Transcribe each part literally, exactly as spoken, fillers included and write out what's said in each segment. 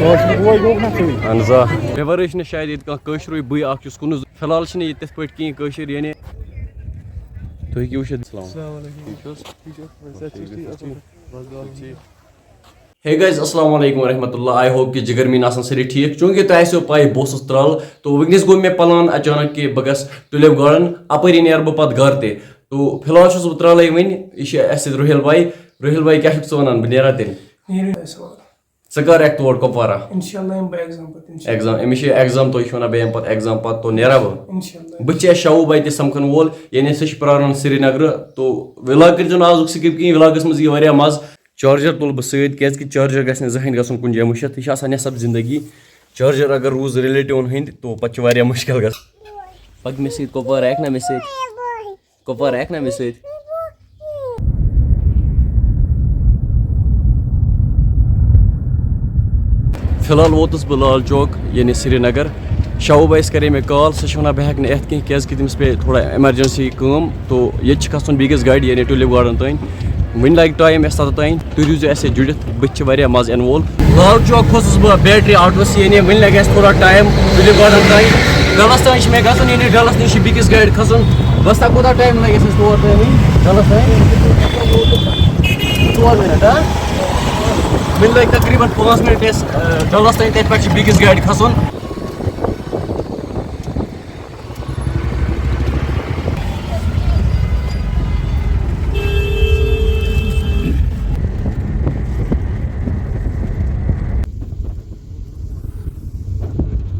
کٲشُر بوے گوٚو نا ژٕے؟ اہن حظ آ۔ مےٚ ورٲے چھِنہٕ شاید ییٚتہِ کانٛہہ کٲشرُے، بٕے اکھ چھُس کُنُے زوٚن۔ فی الحال چھِنہٕ ییٚتہِ تِتھ پٲٹھۍ کِہیٖنۍ کٲشِر، یعنی تُہۍ ہیٚکِو وٕچھِتھ۔ السلام۔ السلام علیکم۔ ٹھیٖک چھِو حظ؟ ٹھیٖک چھِو؟ صحت چھِو ٹھیٖک؟ اَصٕل پٲٹھۍ؟ بس دُعا۔ ٹھیٖک۔ Hey guys، السلام علیکم ورحمۃ اللہ۔ I hope کہ جگر میٖن آسان سٲری ٹھیٖک۔ چوٗنٛکہِ تۄہہِ آسیو پَے، بہٕ اوسُس ترٛل، تو وٕنکیٚنَس گوٚو مےٚ plan اچانک کہ بہٕ گژھٕ ٹولِپ گارڈن، اَپٲری نیرٕ بہٕ پَتہٕ گرٕ تہِ۔ تو فی الحال چھُس بہٕ ترٛلٕے وٕنہِ، یہِ چھِ اَسہِ سۭتۍ روہیل بھائی۔ روہیل بھائی، کیٛاہ چھُکھ ژٕ وَنان؟ بہٕ نیرا تیٚلہِ؟ نیرِو حظ۔ ژٕ کر یِکھ تور کۄپوارہ؟ انشاءاللہ یِمہٕ بہٕ exam پتہٕ، انشاءاللہ۔ Exam، أمِس چھِ exam، تُہۍ چھِو وَنان بیٚیہِ یِمہٕ پَتہٕ exam پَتہٕ، تو نیرا بہٕ؟ انشاءاللہ۔ بہٕ تہِ چھُس شاہوٗ بھائی تہِ سَمکھَن وول، یعنی سُہ چھُ پرٛاران سرینگرٕ، تو vlog کٔرۍزیو نہٕ آزُک skip کِہیٖنۍ، vlogس منٛز یی واریاہ مَزٕ۔ Charger تُلہٕ بہٕ سۭتۍ، کیٛازِکہِ charger گژھِ نہٕ زٕہٕنۍ گژھُن کُنہِ جایہِ مٔشِتھ، یہِ چھِ آسان نٮ۪صٕب زندگی۔ Charger اگر روٗز relative ہٕنٛدۍ، تو پَتہٕ چھُ واریاہ مُشکِل گژھان۔ پَکھ مےٚ سۭتۍ، کۄپوارہ ہٮ۪کھ نا مےٚ سۭتۍ؟ کۄپوارہ ہٮ۪کھ نا مےٚ سۭتۍ؟ فی الحال ووتُس بہٕ لال چوک، یعنی سرینگر۔ شاہوٗ بھایَس کَرے مےٚ call، سُہ چھُ وَنان بہٕ ہٮ۪کہٕ نہٕ یِتھ کینٛہہ، کیٛازِکہِ تٔمِس پیٚیہِ تھوڑا emergency کٲم، تو ییٚتہِ چھِ کھَسُن بیٚکِس گاڑِ، یعنی ٹولِپ گارڈن تام۔ وٕنہِ لَگہِ time اَسہِ تَتھ تام، تُہۍ روٗزِو اَسہِ سۭتۍ جُڑِتھ، بٕتھِ چھِ واریاہ مَزٕ اِنوالو۔ لال چوک کھوٚتُس بہٕ بیٹری آٹوَس، یعنی وٕنہِ لَگہِ اَسہِ تھوڑا time ٹولِپ گارڈن تام۔ ڈَلَس تام چھِ مےٚ گژھُن، یعنی ڈَلَس نِش چھِ بیٚکِس گاڑِ کھَسُن۔ بَس، تۄہہِ کوٗتاہ time لَگہِ اَسہِ تور تام وٕنہِ؟ ڈَلَس تام؟ ژور مِنَٹ، ہا؟ وٕنہِ لَگہِ تقریٖباً پانٛژھ مِنَٹ اَسہِ، اَ، ڈَلَس تام، تَتہِ پٮ۪ٹھ چھِ بیٚکِس گاڑِ کھَسُن۔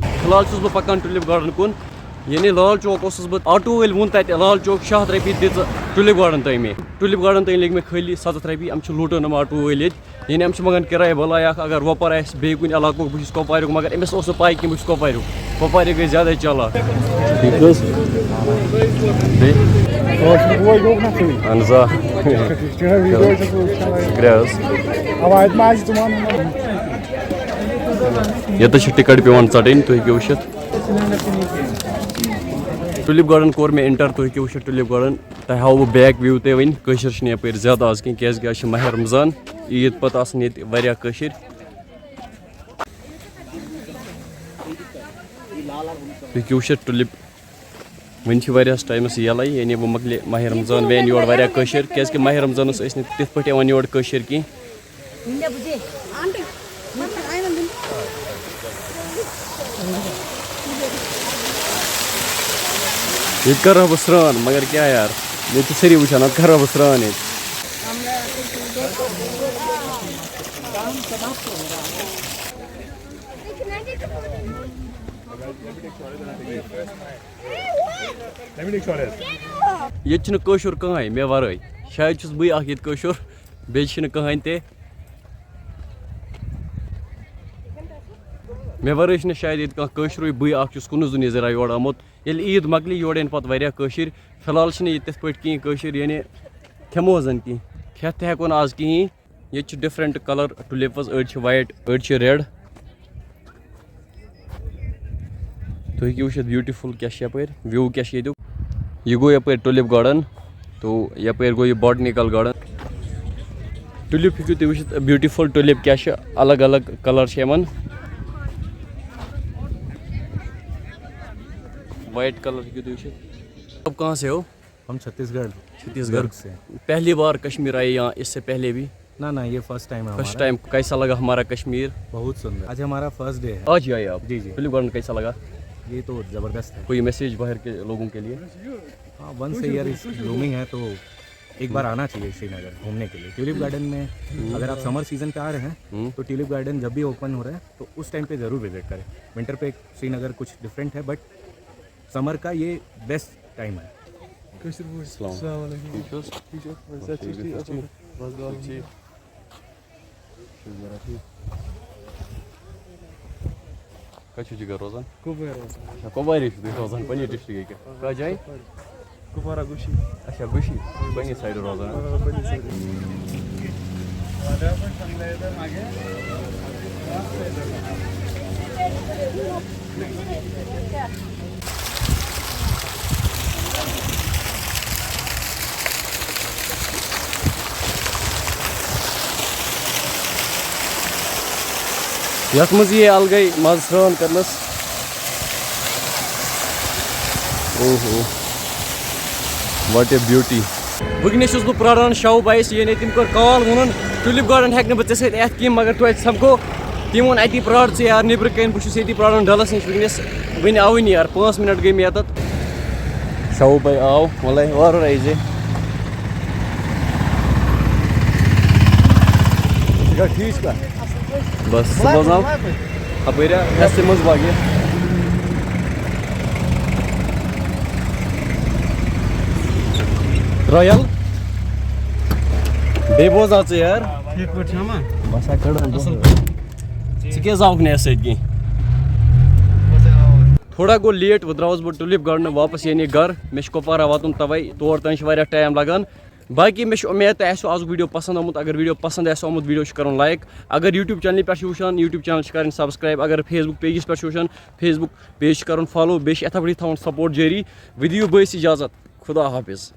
فی الحال چھُس بہٕ پَکان ٹولِپ گارڈن کُن۔ یعنی لال چوک اوسُس بہٕ، آٹوٗ وٲلۍ ووٚن تَتہِ، "لال چوک شےٚ ہَتھ رۄپیہِ دِ ژٕ ٹولِپ گارڈن تامے۔" ٹولِپ گارڈن تام لٔگۍ مےٚ خٲلی سَتَتھ رۄپیہِ، یِم چھِ لوٗٹان یِم آٹوٗ وٲلۍ ییٚتہِ۔ یعنی یِم چھِ منٛگان کِراے بَلاے اَکھ، اگر وۄپَر آسہِ بیٚیہِ کُنہِ علاقُک، بہٕ چھُس کۄپواریُک، مگر أمِس اوس نہٕ پَے کینٛہہ بہٕ چھُس کۄپواریُک۔ کۄپوارِ گٔے زیادَے چالاک۔ ٹھیٖک حظ؟ بیٚیہِ؟ کٲشُر بوے گوٚو نا ژٕے؟ اَہَن حظ آ۔ ژٕ چھُکھ نا ویٖڈیو چھُکھ وٕچھان؟ شُکریہ حظ۔ اَوا، اَتہِ ما آسہِ تِمَن؟ ییٚتَس چھِ ٹِکَٹ پٮ۪وان ژَٹٕنۍ، تُہۍ ہیٚکِو وٕچھِتھ۔ ٹولِپ گارڈن کوٚر مےٚ enter، تُہۍ ہیٚکِو وٕچھِتھ ٹولِپ گارڈن۔ تۄہہِ ہاوو back view تہِ وۄنۍ۔ کٲشِر چھِنہٕ یَپٲرۍ زیادٕ آز کینٛہہ، کیٛازِکہِ آز چھِ ماہِ رمضان، عیٖد پَتہٕ آسَن ییٚتہِ واریاہ کٲشِرۍ۔ تُہۍ ہیٚکِو وٕچھِتھ ٹولِپ، وٕنہِ چھِ واریاہَس ٹایمَس یَلَے، یعنی وۄنۍ مۄکلہِ ماہِ رمضان، وۄنۍ یِن یور واریاہ کٲشِرۍ، کیٛازِکہِ ماہِ رمضانَس ٲسۍ نہٕ تِتھ پٲٹھۍ یِوان یور کٲشِرۍ کینٛہہ۔ ییٚتہِ کَرٕ ہا بہٕ سرٛان، مگر کیٛاہ یار، ییٚتہِ چھِ سٲری وٕچھان، اَتھ کَرٕ ہا بہٕ سرٛان ییٚتہِ۔ ییٚتہِ چھُنہٕ کٲشُر کٕہٕنۍ مےٚ وَرٲے، شاید چھُس بٕے اَکھ ییٚتہِ کٲشُر، بیٚیہِ چھِنہٕ کٕہٕنۍ تہِ۔ مےٚ وَرٲے چھِنہٕ شاید ییٚتہِ کانٛہہ کٲشرُے، بٕے اَکھ چھُس کُنُے زوٚن یہِ زِرا یور آمُت۔ ییٚلہِ عیٖد مۄکلہِ، یورٕ یِن پَتہٕ واریاہ کٲشِرۍ۔ فی الحال چھِنہٕ ییٚتہِ تِتھ پٲٹھۍ کِہیٖنۍ کٲشِرۍ، یعنی کھٮ۪مو زَن کِہیٖنۍ، کھٮ۪تھ تہِ ہٮ۪کو نہٕ آز کِہیٖنۍ۔ ییٚتہِ چھِ different colour tulips، أڑۍ چھِ white، أڑۍ چھِ red۔ تُہۍ ہیٚکِو وٕچھِتھ beautiful کیٛاہ چھِ یَپٲرۍ، view کیٛاہ چھِ ییٚتیُک۔ یہِ گوٚو یَپٲرۍ tulip garden، تو یَپٲرۍ گوٚو یہِ botanical garden۔ Tulip ہیٚکِو تُہۍ وٕچھِتھ، beautiful tulip کیٛاہ چھِ، الگ الگ colour چھِ یِمَن۔ White colour ہیٚکِو تُہۍ وٕچھِتھ۔ آپ کہاں سے ہو؟ ہم چھتیس گڑھ، چھتیس گڑھ۔ درگ سے۔ پہلی بار کشمیر آئے یا اس سے پہلے بھی؟ نہ، نہ، یہ فرسٹ ٹائم ہے ہمارا۔ فرسٹ ٹائم، کیسا لگا ہمارا کشمیر؟ بہت سندر۔ آج ہمارا فرسٹ ڈے ہے۔ آج ہی آئے آپ؟ جی، جی۔ ٹولپ گارڈن کیسا لگا؟ یہ تو زبردست ہے۔ کوئی میسج باہر کے لوگوں کے لیے؟ ہاں، ونس اے ایئر بلومنگ ہے تو ایک بار آنا چاہیے سرینگر گھومنے کے لیے۔ ٹولپ گارڈن میں اگر آپ سمر سیزن پہ آ رہے ہیں تو ٹولپ گارڈن جب بھی اوپن ہو رہا ہے تو اس ٹائم پہ ضرور وزٹ کریں۔ ونٹر پہ سرینگر کچھ ڈفرینٹ ہے، بٹ سمر کا یہ بیسٹ ٹائم ہے۔ کٲشِر پٲٹھۍ۔ السلام۔ السلام علیکم۔ ٹھیٖک چھِو حظ؟ ٹھیٖک چھِو؟ صحت چھِو ٹھیٖک؟ ٹھیٖک، اَصٕل پٲٹھۍ؟ بَس دُعا۔ ٹھیٖک۔ شُکر ٹھیٖک۔ کَتہِ چھِو جِگر روزان؟ کُپوارِ روزان۔ اچھا، کُپوارِ چھِو تُہۍ روزان، پنٛنہِ ڈِسٹرٛکٕکۍ۔ کَتھ جایہِ؟ کُپوارہ گُشی۔ اچھا، گُشی۔ پنٛنہِ سایڈٕ روزان۔ آ، پنٛنہِ سایڈٕ۔ یَتھ منٛز یی الگٕے مَزٕ سرٛان کَرنَس۔ اوہو، what a beauty۔ وٕنکیٚنَس چھُس بہٕ پرٛاران شاہوٗ بایَس، یعنی تٔمۍ کٔر کال، ووٚنُن ٹیوٗلِپ گارڈن ہٮ۪کہٕ نہٕ بہٕ ژےٚ سۭتۍ یِتھ کِہیٖنۍ، مگر توتہِ سَمکھو۔ تٔمۍ ووٚن اَتی پرٛار ژٕ یار نیٚبرٕ کَنۍ، بہٕ چھُس ییٚتی پرٛاران ڈَلَس نِش وٕنکیٚنَس، وٕنہِ آوٕے نہٕ یار، پانٛژھ مِنَٹ گٔے مےٚ یَتَتھ۔ شاہوٗ باے آو، وَلَے وارٕ وارٕ یی زِ۔ ژٕ چھُکھا ٹھیٖک چھُکھا؟ بس، ژٕ بوزناو۔ اَپٲرۍ ہا، ہٮ۪س تہِ منٛز باقٕے۔ رایل۔ بیٚیہِ بوزناو ژٕ یار۔ ٹھیٖک پٲٹھۍ چھا اَما؟ بس ہا کَڑان اَصٕل دۄہَے۔ پٲٹھۍ۔ ژٕ کیٛازِ آوُکھ نہٕ اَسہِ سۭتۍ کینٛہہ؟ بس ہا آوُس۔ تھوڑا گوٚو لیٹ، وۄنۍ درٛاوُس بہٕ ٹیوٗلِپ گارڈنہٕ واپس، یعنی گَرٕ۔ مےٚ چھُ کۄپوارہ واتُن، تَوَے تور تام چھِ واریاہ ٹایم لَگان۔ باقی مےٚ چھُ اُمید تۄہہِ آسِوٕ آزُک ویٖڈیو پَسنٛد آمُت۔ اگر ویٖڈیو پَسنٛد آسِوٕ آمُت، ویٖڈیو چھُ کَرُن لایِک۔ اگر YouTube چینلہِ پٮ۪ٹھ چھِو وٕچھان، YouTube چینل چھِ کَرٕنۍ سبسکرایب۔ اگر Facebook پیجَس پٮ۪ٹھ چھِو وٕچھان، Facebook پیج چھِ کَرُن فالو۔ بیٚیہِ چھِ یِتھَے پٲٹھۍ تھاوُن سپوٹ جٲری۔ وۄنۍ دِیِو بٲیِس اِجازت۔ خدا حافظ۔